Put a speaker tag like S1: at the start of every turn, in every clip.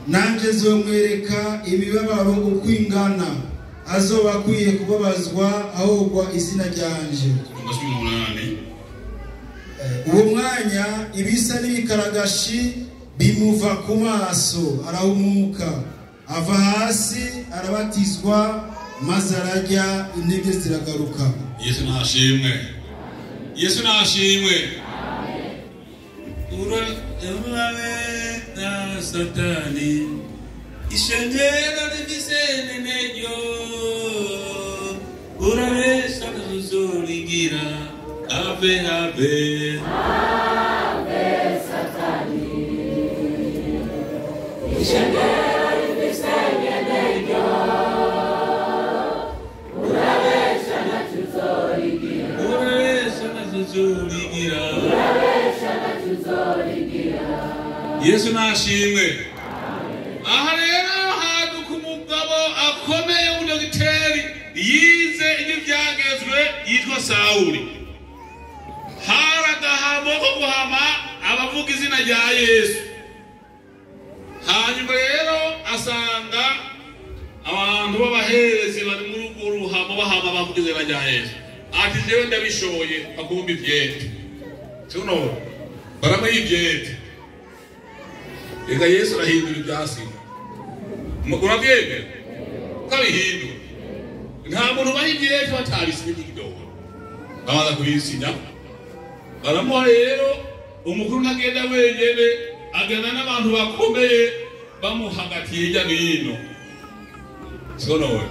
S1: Nanje nzomwereka imibabaro uko ingana azoba akwiye kubabazwa ahogwa izina ryanje.
S2: 18.
S1: Uwo mwanya ibisa n'ibikaragashi bimuva ku maso, arahumuka, ava hasi arabatizwa, maze ararya, intege ziragaruka.
S2: Yesu nashimwe, Yesu nashimwe.
S3: Urabe na Satani, ishengero rifise nenejo, urabesha ntuzorigira, ave ave.
S4: Ave Satani, ishengero rifise nenejo, urabesha ntuzorigira,
S3: urabesha ntuzorigira,
S4: urabesha ntuzorigira.
S2: Yesu nashimwe. Aha rero haduka umugabo akomeye w'umudogiteri yize iby'ibyagezwe yitwa Sawuli. Hari agahamo ko guhama abavuga izina rya Yesu. Hanyuma rero asanga abantu b'abaherezi bari muri urwo ruhamo bahama abavuga izina rya Yesu. Ati jewe ndabishoboye akumva ivyete. Tuno baramuha ivyete. Reka Yesu arahindura ibyasiga. Urabyemera? Ko abihindura. Nta muntu ubaha ivyete batabisinye n'igidoro. Babanza kubisinya. Baramuha rero umukuru ntagenda wenyene, agenda n'abantu bakomeye bamuhagatiye hirya no hino. Siko none.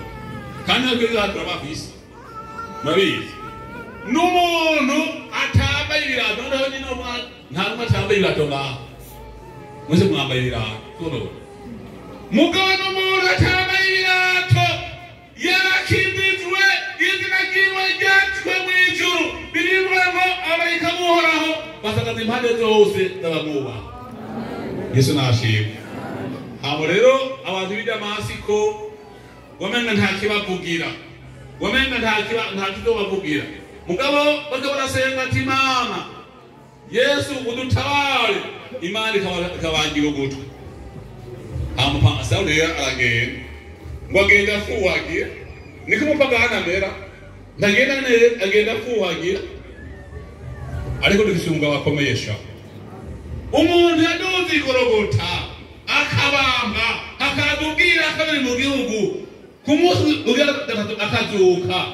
S2: Kandi natwe ngaha turabafise. Murabizi. N'umuntu atambaye ibirato, noneho nyine nta n'umwe atambaye ibirato ngaha. Mwese mwambaye ibirato. Siko none. Mugabo n'umuntu atambaye ibirato yarakindijwe, izina ryiwe ryanditswe mw'ijuru, birivuga ngo abamarayika b'Uhoraho basagaza impande zose z'abamwubaha. Yesu nashimwe. Hama rero abantu b'i Damasiko wamenga nta kibavugira, wamenga nta kizobavugira. Mugabo bariko barasenga ati Imana Yesu udutabare, Imana ikabangira ugutwi. Hama Sawuli rero aragenda, ngo agenda afuhagira, niko umupagani amera, ntagenda neza, agenda afuhagira. Ariko dufise umugabo akomeye sha. Umuntu yaduze igorogota akabamba akadubwira kabiri mu gihugu, ku munsi ugira gatatu akazuka,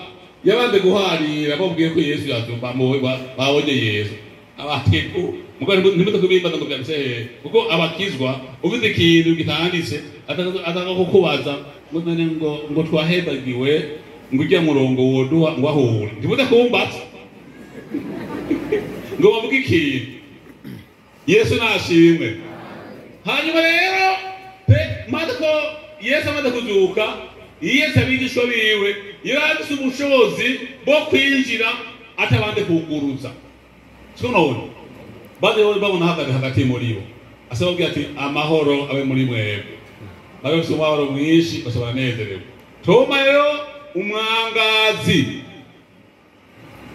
S2: yabanje guharira bamubwiye ko Yesu yazumba, babonye Yesu. Abateku mugabo ntimuze kubimbaza ngo byanditse hehe, kuko abakizwa uvuze ikintu gitanditse ataka kukubaza ngo none ngo twahebagiwe ngo ujya murongo woduha ngo ahure, ntimuze kumbaza ngo bavuge ikintu. Yesu nashimwe. Hanyuma rero maze ko Yesu amaze kuzuka, yiyetse abigishwa biwe, yari afise ubushobozi bwo kwinjira atabanje kuguruza. Siko none baze babona ahagaze hagati muri bo, asababwira ati amahoro abe muri mwebwe. Babe bafise umubabaro mwinshi, basa baranezerewe. Toma rero umwangazi,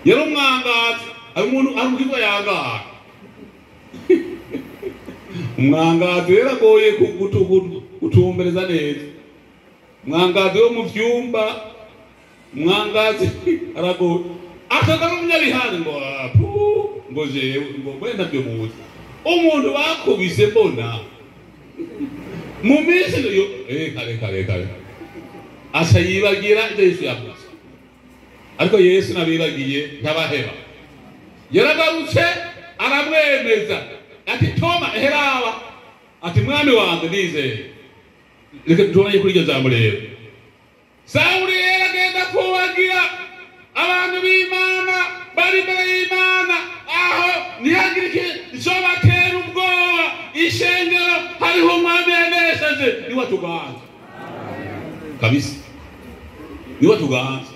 S2: yari umwangazi, ari umuntu ari umukizwa yangara. Umwangazi rero agoye gutumbereza neza. Umwangazi wo mu vyumba, umwangazi aragoye. Akaga n'umunyabihari ngo apu, ngo jewe, ngo wenda byo muzi. Umuntu bakubise mbona mu minsi yo, kare kare kare. Aca yibagira ibyo Yesu yavuze. Ariko Yesu nabibagiye ntabaheba. Yaragarutse aramwemeza ati Toma heraba, ati mwami wanjye ndizeye. Reka tubone kuri iryo jambo rero. Sawuli rero agenda kubagira abantu b'Imana bari imbere y'Imana, aho ntihagire ico batera ubwoba. Ishengero hariho umwami yanesheje, niwe atuganza kabisa, niwe atuganza.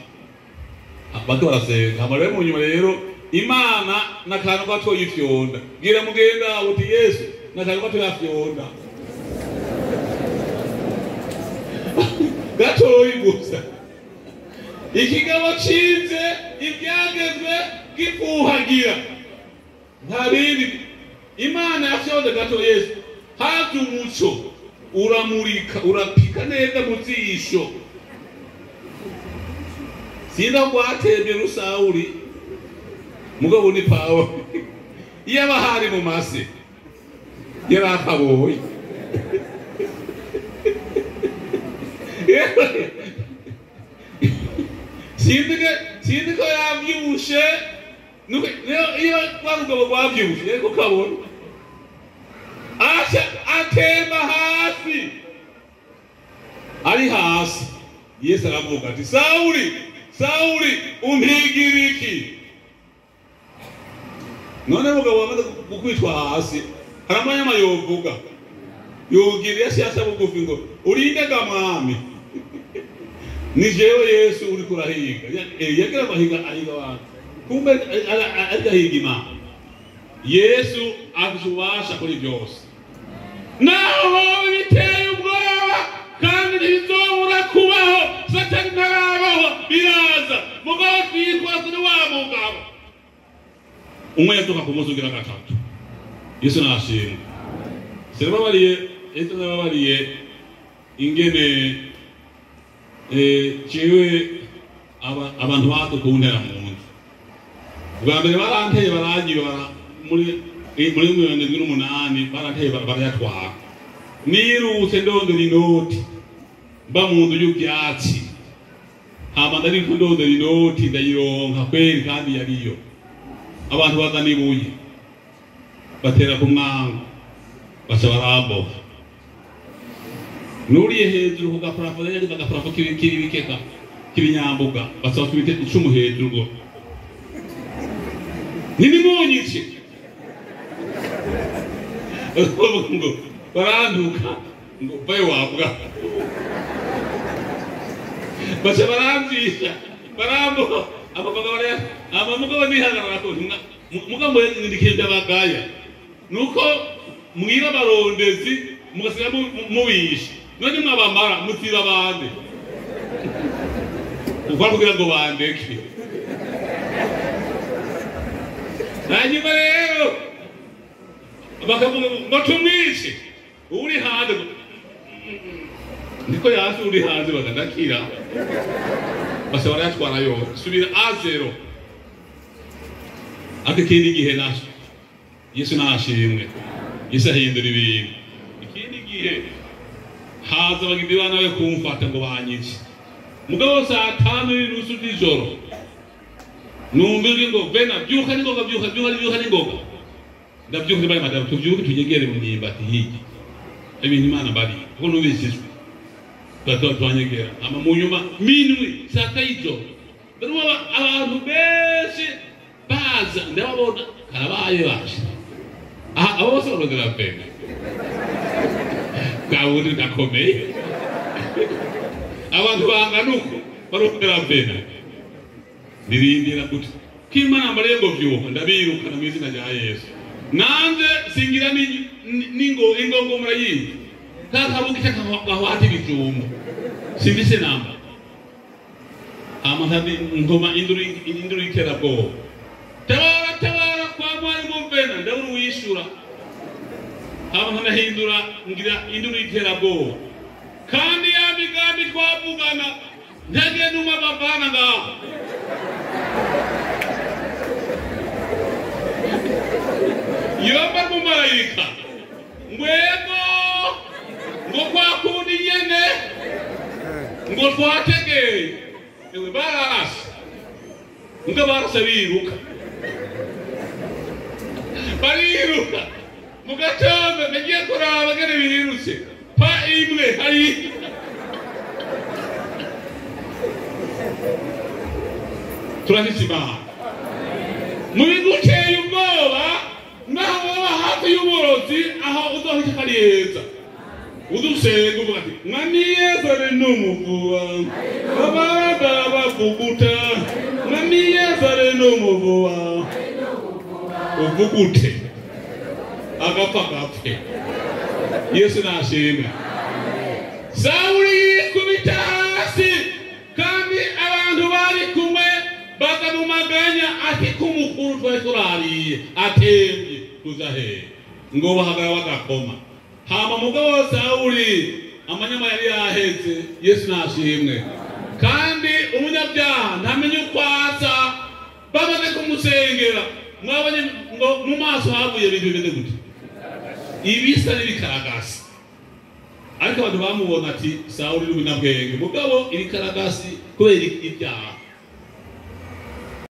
S2: Bato barasenga. Hama rero mu nyuma rero Imana n'akantu gato yifyonda, bwira mugenda uti Yesu n'akantu gato yafyonda gatoyi gusa. Ikigabo cize ibyagezwe gifuhagira, nta bindi. Imana yafyonde gato Yesu, haje umuco. uramurika urapika neza mu zisho sinda rwatembye rusawuri mugabo ni Pawulo iyo aba hari mu mase yari akaboye sinzi ko yavyibushe iyo rwa rugabo rwavyibushe ariko kabona aca atemba hasi ari hasi. Yesu aravuga ati Sawuli, Sawuli umpigira iki? None mugabo wamaze gukwitwa hasi hari amanyama yovuga yogira yashasha bugufi ngo urinde ga mwami ni jewe Yesu uri kurahiga. Yagira amahiga ahiga abantu kumbe agahiga Imana. Yesu afite ububasha kuri byose naho biteye ubwoba kandi ntibizobura kubaho. Satani ntarabaho biraza mugabo twikora kuri wa mugabo umwe yatuka ku munsi ugira gatatu. Yesu nashimwe. Sinababariye Yesu nababariye ingene jewe abantu badukuntera mu nzu bwa mbere baranteye baranyiba muri 78 baranteye barayatwara. Nirutse ndondora inoti mba mu nzu y'ibyatsi hama ndariko ndondora inoti ndayironka kweri kandi yariyo. Abantu bazana ibuye batera ku mwango baca baramboha. Nuriye hejuru ku gaparafo yagize agaparafo k'ibikeka k'ibinyambuga baca bakubita icumu hejuru ngo ntibimunyice ngo baranduka ngo vayo wabwa baca baramvisha baramboha abamugabo nihagarara ko mugabo ndikije abagaya nuko mwiba abarondezi mugasiga mubishe none mwabamara mutira bande ukwa kugira ngo bandeke. Hanyuma rero bakavuga ngo tumwishe uri hanze niko yasi uri hanze bagandakira basa barayatwara yose subira a0. Ariko ikindi gihe naco Yesu nashimwe. Yesu ahindura ibintu. Ikindi gihe haza abagizi ba nabi kumfata ngo banyice mugabo saa 5:30 z'ijoro numva ijwi ngo Vena byuka n'ingoga byuka byuka byuka n'ingoga. Ndabyuka bari madamu tubyuke tunyegere mu myimbati hirya ibintu Imana bari kuko numvise ijwi twanyegera ama mu nyuma minwi saa 3 y'ijoro ndabona abantu benshi baza ndababona karabaye baje aha abo bose barondera Vena bwa bundi ndakomeye abantu bangana uko barondera Vena. Nirindira gute ko Imana mbariye ngo vyuka ndabirukana mu izina rya Yesu. Nanze singira ningo ingongo murayizi kakabuka gahwata ibijumbu simvise namba amatabi ngoma induru iterabwoba tabara tabara kwa mwarimu Vena ndabura uwishura hama nkanahindura ngira induru iterabwoba kandi ya migambi twavugana ntagiye numa bavana ngaho. Yomba mumarayika ngwego ngo kwa kundi nyene ngo twategeye ewe bararasa ngo barasa biruka bariruka mu gatondo nagiye kuraba ngene birutse pa imwe hari turafise Imana mu biguteye ubwoba naho woba hafi y'uburozi aho uzohita ari heza udusenga uvuga ati mwami Yesu ari n'umuvuba abarada bavuguta mwami Yesu ari n'umuvuba uvugute agapfa gapfe. Yesu nashimwe. Sawuli yikubita hasi kandi abantu bari kumwe baza mu maganya ati kumukuru twari turariye atembye tuza hehe ngo bahagarara bagakoma Hama mugabo Sawuli amanyama yari yaheze. Yesu nashimwe. Kandi umunyabyaha ntamenye uko asa. Bamaze kumusengera, mwabonye ngo mu maso havuye ibintu bimeze gute, ibisa n'ibikaragasi. Ariko abantu bamubona ati Sawuli ni umunyabwenge, mugabo ibikaragasi kubera ibyaha.